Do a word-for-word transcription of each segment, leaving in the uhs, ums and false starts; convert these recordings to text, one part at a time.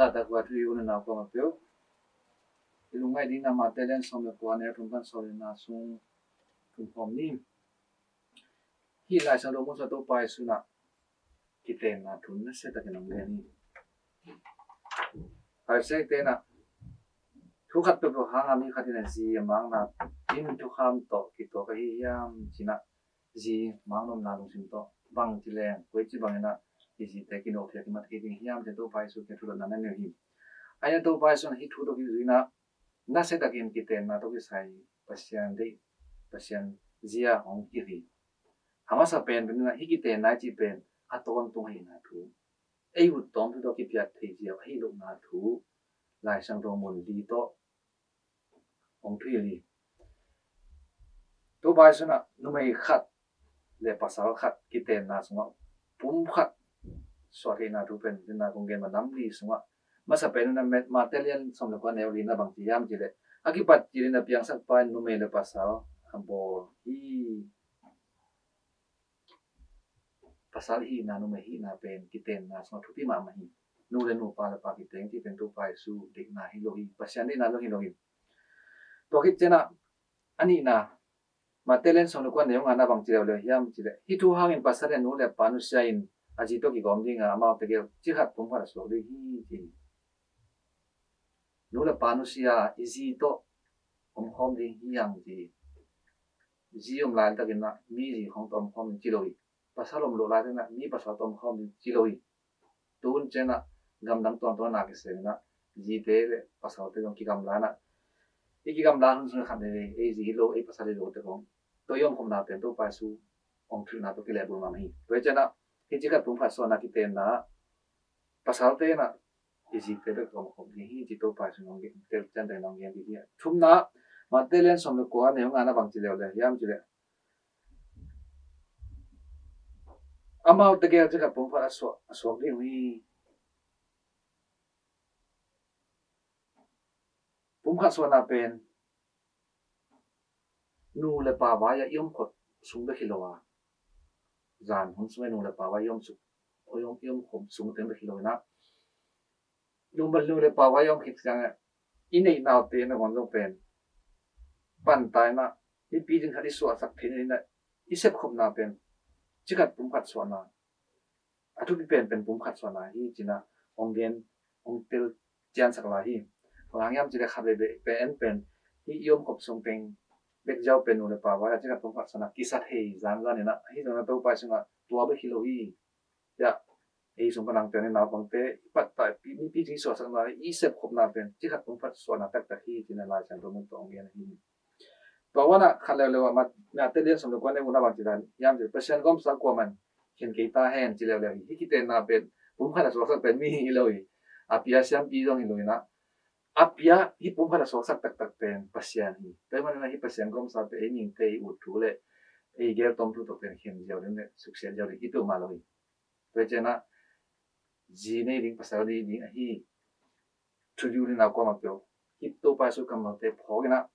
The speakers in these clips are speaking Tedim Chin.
Zahtak uh a thu i un a nau kuamah peuh i lungngaih ding na Mate lian sawm le kua, a neu thum pan sawm le na sung thum khawm ni. Hih Lai Siangtho mun sung ah Topa Jesu in ah kitenna thu nasia takin hong gen hi. Pharisee te in ah thu khat peuhpeuh hangin mi khat in ah zi a mangna in thukham tawh kituak ahi hiam ci-in ah, zi mang nopna lungsim tawh bangci leng koici bangin ah i zite kinawhpih a kimat thei ding hiam ci-in Topa Jesu kiang thudotna na nei uh hi. Ahi zongin Topa Jesu in ah hih thu tawh kizui in ah nasia takin kitenna tawh kisai Pasian deih, Pasian zia hong hilh hi. A masa pen pen in ah hih kitenna i cih pen a tawntung ahihna thu, ei ut tawmthu tawh kipiak thei ziau ahi lohna thu Lai Siangtho mun li tawh hong thuhilh hi. Topa Jesu in ah numei khat le pasal khat kitenna sungah pumkhat suah theihna thu pen, tua kong gen ma nam li sungah, masa pen in ah Mate lian sawm le kua, a neu li na bang ci hiam cih leh, a kipat cil in a piangsakpa in numei le pasal a bawl hi. Pasal hihna, numei hihna pen kitenna sungah thupi mahmah hi. Nu le nu, pa le pa kiteng cih pen Topa Jesu deihna hi lo hi, Pasian deihna zong hi lo hi. Tua khit ciangin ah a nihna, Mate lian sawm le kua, a neu nga na bang ci leuleu hiam cih leh, hih thu hangin pasal in nu le pa nusia in a zi tawh kigawm ding a, amaute gel ci khat pumkhat a suak ding hi ci hi. Nu le pa nusia, i zi tawh omkhawm ding hi hang ci hi. Zi om laitakin ah mi zi khawng tawh omkhawm ding ci lo hi. Pasal om loh laitakin ah mi pasal tawh omkhawm ding ci lo hi. Tu hun ciangin ah gamdang tuamtuam a na kisem in ah zite le pasalte zong kigamla in ah, i kigamla hun sung khat nei, ei zi hi lo, ei pasal hi lo te khawng, tua i omkhopna pen Topa Jesu hong thuhilhna tawh kilehbulh mahmah hi. Tua hi ciangin ah hih ci khat pumkhat suahna kitenna pasalte in ah i zite bek tawh omkhop ding hi ci Topa Jesu in hong gen, tel ciangin hong gen ding hi. Thumna, Mate lian sawm le kua, a neu nga na bang ci leuleu hiam cih leh, amaute gel ci khat pumkhat a suak, a suak ding uh hi. Pumkhat suahna pen nu le pa vai-ah i omkhop sung bek hi lo a, zan hun sung i nu le pa vai-ah i om suk, i om, i omkhop sung teng bek hi lo in ah, nu le pa vai-ah i om khit ciangin i neihnaute na guan zong pen panta in ah, mipi ding khat i suahsak theih nading in ah i sepkhopna pen ci khat pumkhat suahna, a thupi penpen pumkhat suahna hi ci-in ah hong gen, hong tel ciansak lai hi. Bang hang hiam cih leh khat veivei pen, pen hih i omkhop sung teng bek ziau pen nu le pa vai-ah ci khat pumkhat suahna kisa thei zanzan in ah, ahi zongin ah Topa Jesu in ah tua bek hi lo hi. Ei sung pan a hong tel ni naupangte, i pattah, mipi ding suahsakna, i sepkhopna pen ci khat pumkhat suahna taktak hi ci-in ah Lai Siangtho mun tawh hong gen ahi hi. Tua banah khat leuleu ah, Mat-, Mate lian sawm le kua, a neu gukna bang ci dan hiam cih leh, Pasian gawmsa kuaman khen kei ta hen ci leuleu hi. Hih kitenna pen pumkhat a suaksak pen mi hi lo hi. A pia siampi zong hi lo in ah, a pia hih pumkhat a suaksak taktak pen Pasian hi. Tua ahih manin ah hih Pasian gawmsa pen ei mihingte i ut thu le ei gel tawmthu tawh pen khen ziau ding le suksiat ziau ding hi peuhmah lo hi. Tua hi ciangin ah zi nei ding, pasal nei ding ahi thu i un a nau kuamah peuh, hih Topa Jesu kammalte phawk in ah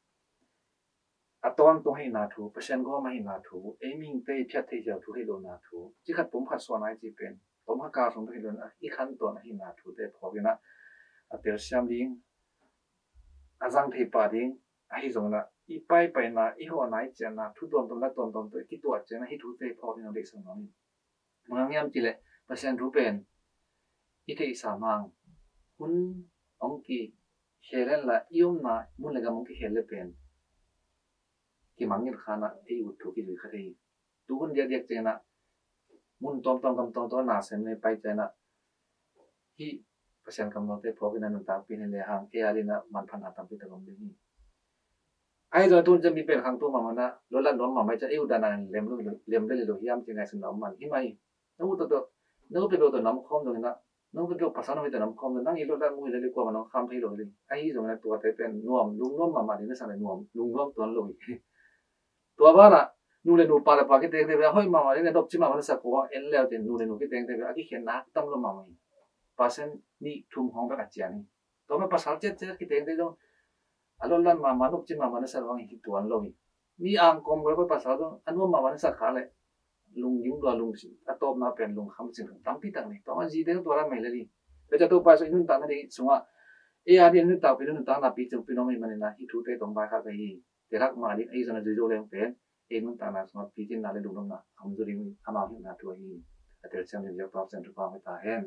a tawntung ahihna thu, Pasian gawm ahihna thu, ei mihingte i phiat theih ziau thu hi lohna thu, ci khat pumkhat suahna i cih pen tawmkhat kal sung bek hi lo in ah, i khantawn ahihna thute phawk in ah a telsiam ding, a zang thei pah ding, ahi zongin ah i paipaina, i hawhna, i ciahna, thu tuamtuam, la tuamtuam tawh i kituah ciangin ah hih thute phawk ding a deihsak nuam hi. Bang hang hiam cih leh Pasian thu pen i theihsa mang, hun hong kikhel hen la, i omna mun le gam hong kikhel le pen kimangngilh kha in ah ei ut thu kizui kha thei hi. Tu hun diakdiak ciangin ah mun tuamtuam, gam tuamtuam a nasem nei pai ciangin ah hih Pasian kammalte phawk in ah nuntakpih in ah lehang ei a ding in ah manphatna tampi tak om ding hi. Ahi zongin tu hun ciang mi pen khangto mahmah in ah, lotlat nuam mahmah hi ciang ei ut dan a lem lo, lem lel hi lo hiam ci ngaihsutna om man hi mai. Na ut tawh, na ut peuhpeuh tawh na omkhawm zongin ah, na ut peuhpeuh pasal na hoih tawh na omkhawm zong, nang i lotlat uh hi lel hi, kuamah in hong kham thei lo hi. Ahi zongin ah tuate pen nuam, lungnuam mahmah ding na sak leh nuam, lungnuam tuan lo hi. Tua banah nu le nu, pa le pa kiteng teng pen a hoih mahmah ding le nopci mahmah na sak uh hang en le uh teh, nu le nu kiteng teng pen a kikhen nak tam lo mahmah hi. Percent nih thum khawng bek a cian hi. Tua mah pasal ciatciat kiteng teng zong a lotlat mahmah, nopci mahmah na sak uh hang hi tuan lo hi. Mi angkawm gol peuh pasal zong a nuam mahmah na sak kha leh lunggim lua, lungsim, a tawpna pen lungkham sin tampi tak nei. Tua mah zite zong tua dan mah hi lel hi. Tua ciang Topa Jesu i nuntakna ding sungah ei a ding nuntakpih, nuntakna picing pih nuam ahih manin ah hih thute tawh vaikhak ka hi. Tua lak mah ding ei zong a zui zo leng pen ei nuntakna sungah picinna le lungnopna a om zo ding hi. Amau hihna thu ahi. A telsiam ding ziak Pasian thupha hong pia ta hen.